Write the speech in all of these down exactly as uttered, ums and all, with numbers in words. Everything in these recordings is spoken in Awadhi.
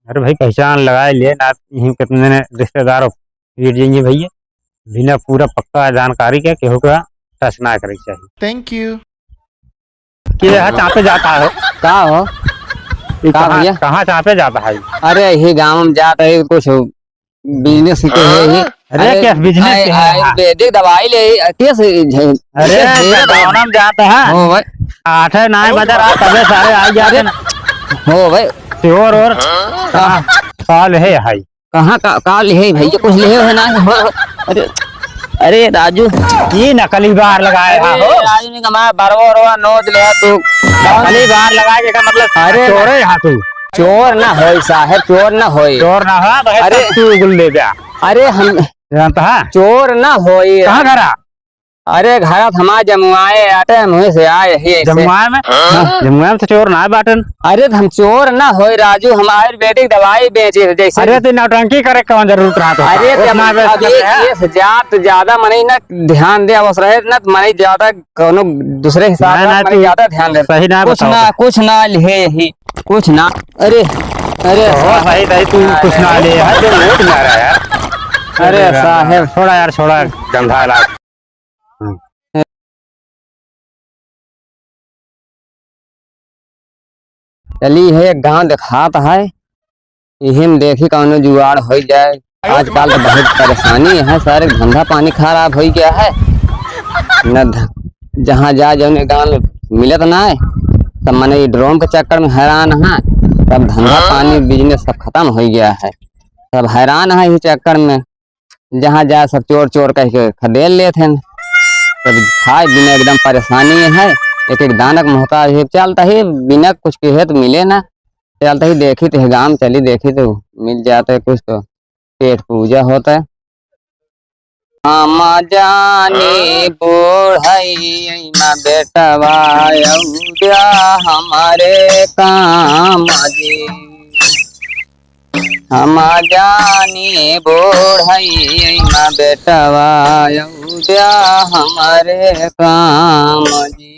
अरे भाई, पहचान लगाए लिए ना, यहीं कितने ने रिश्तेदार पीट जाएंगे भैया। बिना पूरा पक्का जानकारी के केहू का touch ना करे के चाहिए। Thank you। के है चापे जाता है? का हो? ये का कहाँ, भैया? कहाँ चापे जाता है? अरे, ये गाँव में जाता है, कुछ business के है ये। अरे, अरे, क्या business आय-, के है? आयुर्वेदिक दवाई ले, कैसे झे-, अरे, झे-, झे-, गाँव में जाता है। हो भाई। आठ है, नौ बजे रात, तबे सारे आ जाते अरे, ना। हो भाई। और, और। हाँ। का, का लेहे है? कहाँ का, का लेहे भैया? कुछ लेहे है ना? हो, हो। अरे, अरे राजू। ये नकली बार लगाए अरे हो। राजू ने कमाया, बरवा, बरवा नोच ले तू। नकली बार लगाए के का मतलब? अरे चोर है यहाँ तू। चोर ना होई साहेब, चोर ना होई। चोर ना हो, तो अरे तू गुल ले जा। अरे हम जानता है? चोर ना होई। कहाँ घरा? अरे, घरा त हमार जमुआए आटे, हम वहीं से आए ही ऐसे। जमुआए में? हाँ। जमुआए में तो चोर ना बाटन। अरे, त हम चोर ना होई राजू, हम आयुर्वेदिक दवाई बेचे थे जैसे। अरे, तो नौटंकी करे कौन जरूरत रहा तो? अरे, उतना तो बेच अभी सकते हैं। ये से जात ज्यादा मनई ना ध्यान दे, अवसर है ना, मनई ज्यादा कौनो दूसरे हिसाब नहीं, से नहीं, मनई तू ज्यादा ध्यान दे। सही ना कुछ बताओ ना, तो। कुछ ना लिहे ही, कुछ ना। अरे, अरे, तो साहब। सही, सही, तू कुछ ना ले, हर जो नोट ला रहा है यार। अरे, अरे, साहब। छोड़ा यार, छोड़ा, गंधा इलाज। हम्म। चली है, एक गाँव देखात है, इही में देखी कौनो जुगाड़ होइ जाए। आजकल तो बहुत परेशानी है सर, धंधा पानी खराब होइ गया है, न ध-, जहाँ जा जौने गाँव में मिलत ना है, सब मने ये ड्रम के चक्कर में हैरान है, सब धंधा पानी business सब खत्म होइ गया है, सब हैरान है इस चक्कर में। जहाँ जाए सब चोर चोर कह के खदेड़ लेत हैं। सब खाए बिना एकदम परेशानी है, एक एक दाना के मोहताज है। चलता ही बिना कुछ कहे तो मिले ना, चलता ही देखी तो है गाँव चली देखी तो मिल जाता है कुछ तो पेट पूजा होता है। हम जानी बुढ़ई में बेटवा अउजा हमारे काम जी। हम जानी बुढ़ई में बेटवा अउजा हमारे काम जी।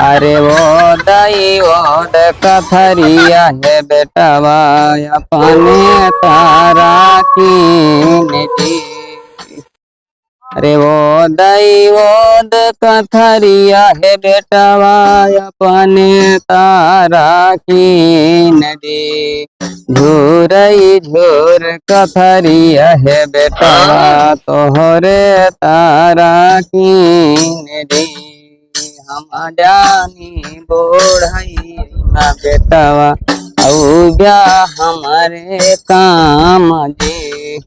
अरे वो दई वो दे कथरिया है बेटवा अपने तारा कीन जी। अरे वो दई वो दे कथरिया है बेटवा अपने तारा कीन दे। झूरई झूर कथरिया है बेटवा तोहरे तारा कीन दे। हम जानी बुढ़ई में बेटवा अउजा हमारे काम जी।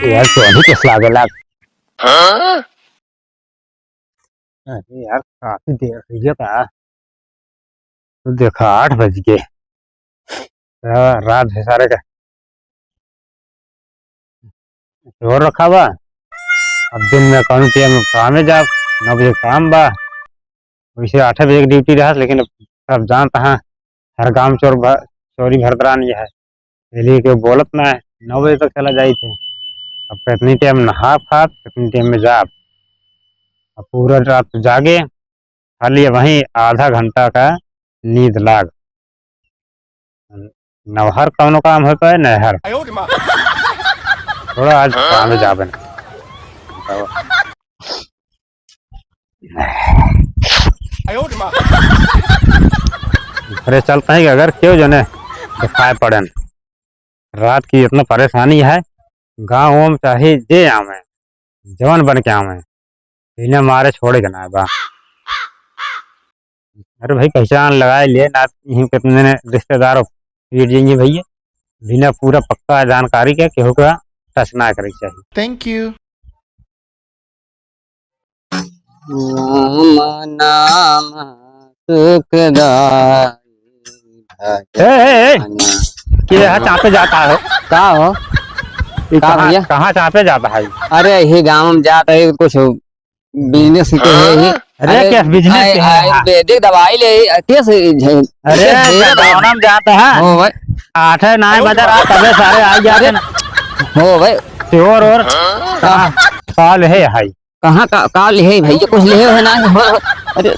यार, तो अभी कैसे लागेला? अरे यार, काफी देर होइ गया था। तो देखा, आठ बज गए। रा-, रात है सारे का। चोर रखा बा। अब दिन में कौन टाइम काम में जाब, नौ बजे काम बा। वैसे आठ बजे के ड्यूटी रहत, लेकिन अब सब जानत हैं, हर गांव चोर भ-, चोरी भरत रहनी है। इसलिए केहू बोलत ना है, नौ बजे तक चला जाई थे। अब कितनी टाइम नहा खाब, कितनी टाइम में जाब। अब पूरा रात जागे, खाली वहीं आधा घंटा का नींद लाग। नौहर कौनो काम हो पाए, नहर। थोड़ा आज काम जाबे ना। अरे चलता है कि अगर केहू जने दिखाए पड़न, रात की इतना परेशानी है, गाँव में चाहे जे आवे, जवन बन के आवे, बिना मारे छोड़े के ना बा। अरे भाई, पहचान लगाए लिए ना, यहीं कितने ने रिश्तेदार पीट जाएंगे भैया, बिना पूरा पक्का जानकारी के केहू का touch ना करे के चाहिए। Thank you। राम नाम सुखदाई ए, ए, ए, भगवान। के है चापे जाता हो? का हो? ये का कहाँ, भैया? कहाँ चापे जाता है? अरे, ये गाँव में जाता है, कुछ business ही तो है ये। अरे, अरे, क्या business आय-, के है? आयुर्वेदिक दवाई ले, कैसे झे-, अरे, कैसे झे-, गाँव में जाता है। हो भाई। आठ है, नौ बजे रात, तबे सारे आ जाते अरे, ना। हो भाई। चोर और हाँ। का, का लेहे है? कहाँ का, का लेहे भैया? कुछ लेहे है ना? हो, हो। अरे,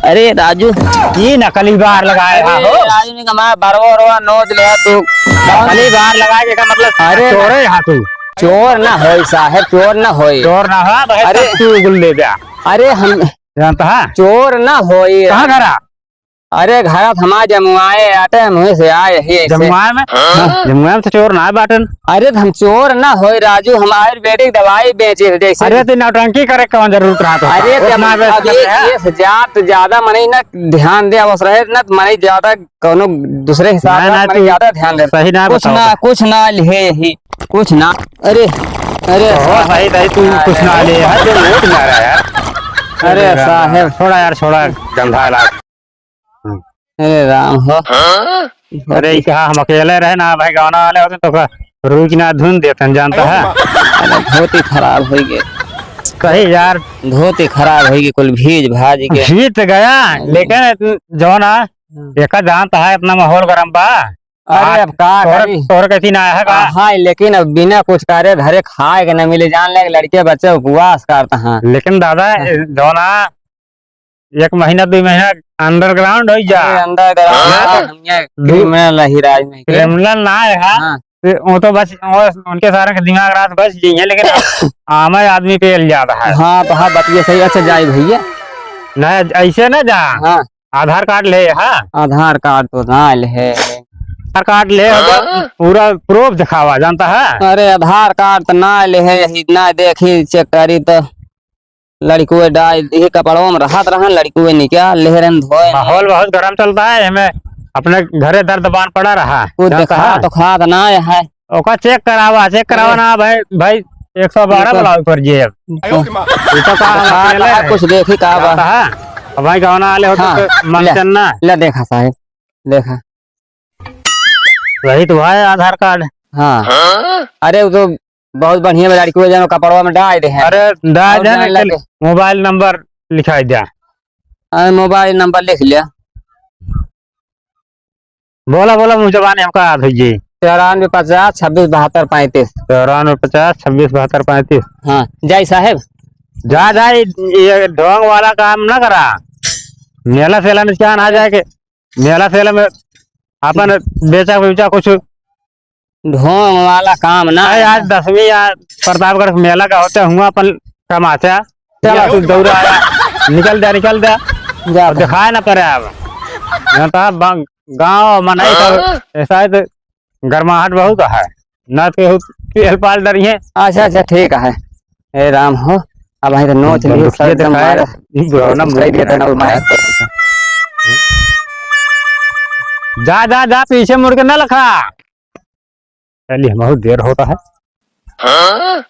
अरे राजू। ये नकली बार लगाए अरे, हा हो। राजू ने कहा, "बारवा, बारवा नोच ले तू।" नकली बार लगाए के का मतलब अरे चोर है हा तू? चोर ना होई साहेब, चोर ना होई। चोर ना हो, बस अरे। तू गुल ले जा। अरे हम जानता है? चोर ना होई। कहाँ घरा? अरे, घरा त हमार जमुआए आटे, हम वहीं से आए ही ऐसे। जमुआए में? हाँ। जमुआए में तो चोर ना बाटन। अरे, त हम चोर ना होई राजू, हम आयुर्वेदिक दवाई बेचे थे जैसे। अरे, तो नौटंकी करे कौन जरूरत रहा तो? अरे, त उतना हम बेच अभी लेते हैं। ये से जात ज्यादा मनई ना ध्यान दे, अवसर है ना, मनई ज्यादा कौनो दूसरे हिसाब नहीं, से नहीं, मनई तू ज्यादा ध्यान दे। सही ना कुछ बताओ ना, तो। कुछ ना लिहे ही, कुछ ना। अरे, अरे, ओहो, सही, सही, तू अरे, कुछ ना ले, यार, जो नोट ना रहा यार। अरे, अरे, साहेब। छोड़ा यार, छोड़ा, गंधा इलाज। अरे राम हो। अरे, ई कहा हम अकेले रहे ना भाई, गाना वाले होते तो का रुई की ना धुन देते हैं, जानता है? अरे, धोती खराब होई गए। सही यार। धोती खराब होई गए, कुल भीज भाज के। भीज तो गया, हम्म। लेकिन इतन-, जो ना, हम्म। एका जानता है अपना माहौल गरम बा। अरे, आज अब का तोहर, करी? तोहर कैसी ना है का? आ, हाँ, लेकिन अब बिना कुछ करे धरे खाए के न मिले, जान ले, लड़के बच्चे उपवास करता हैं। लेकिन दादा, हाँ। जो ना, एक महीना, दुई महीना underground होइ जा। अरे, underground हाँ, ना, तो हम ये दू-, criminal ही राज में के। Criminal ना है, हाँ। हाँ। तो वो तो बस, वो उनके सारे के दिमाग रात बस यही है, लेकिन आम आदमी पे इल्जाम है। हाँ, तो हाँ, बतिया सही। अच्छा, जाए भैया। ना, ऐसे ना जा। हाँ। आधार कार्ड ले, हाँ। आधार कार्ड तो ना ले है। आधार कार्ड ले, हाँ। पूरा proof दिखावा, जानता है? अरे, आधार कार्ड तो ना ले है, यही ना देखी, check करी तो। लड़कुए डाल दिहे कपड़वा में रहत रहन, लड़कुए निकाल लेहे रहन धोए। माहौल बहुत गरम चलता है, हमें अपने घरे दर्द बान पड़ा रहा। कुछ जानता देखा है? तो खात ना है। ओका check करावा, check करावा अरे। ना भाई, भाई एक सौ बारह एक सौ बुलावे पर जे अब। तो ई तो का हम देखा अकेले तो है, हैं। कुछ देखी का बा। जानता है? अब भाई गवना वाले हो तो हाँ, फिर मन ले, चलना। ले देखा साहेब, देखा। वही तो है आधार कार्ड। हाँ। अरे, वो तो बहुत बढ़िया बा, लड़की हो जानो, कपड़वा में डाल दे हैं। अरे, डाल और दे ना, जान लगे। Mobile number लिखाई दे। अरे, mobile number लिख लिया। बोला, बोला, मुँह जबानी हमका याद होइ जाई। चौरानवे पचास छब्बीस बहत्तर पैंतीस। चौरानवे पचास छब्बीस बहत्तर पैंतीस। हाँ, जाई साहेब। जा, जा, ये ढोंग वाला काम ना करा। मेला सेला में क्या ना जाए के। मेला सेला में अपन बेचा बेचा कुछ। ढोंग वाला काम ना अरे है। आज दसवीं या प्रतापगढ़ के मेला का होते हुआ अपन कमाचा। चला तू दौड़ा आया, निकल दे, निकल दे। जा और दिखाए ना पड़े अब। यहाँ तो अब गाँव मनई तो ऐसा है तो गर्माहट बहुत है। ना तो केहू तेल पाल डरिए। अच्छा, अच्छा, ठीक है। ए राम हो, अब भाई तो नोच लियो, बंदूकिया सब एकदम दिखाए, मारे। ई बुढ़ौना मुड़ी मुड़ी देते ना, मारे। जा, जा, जा, पीछे मुड़ के ना लखा। चलिए, बहुत देर होता है। हाँ?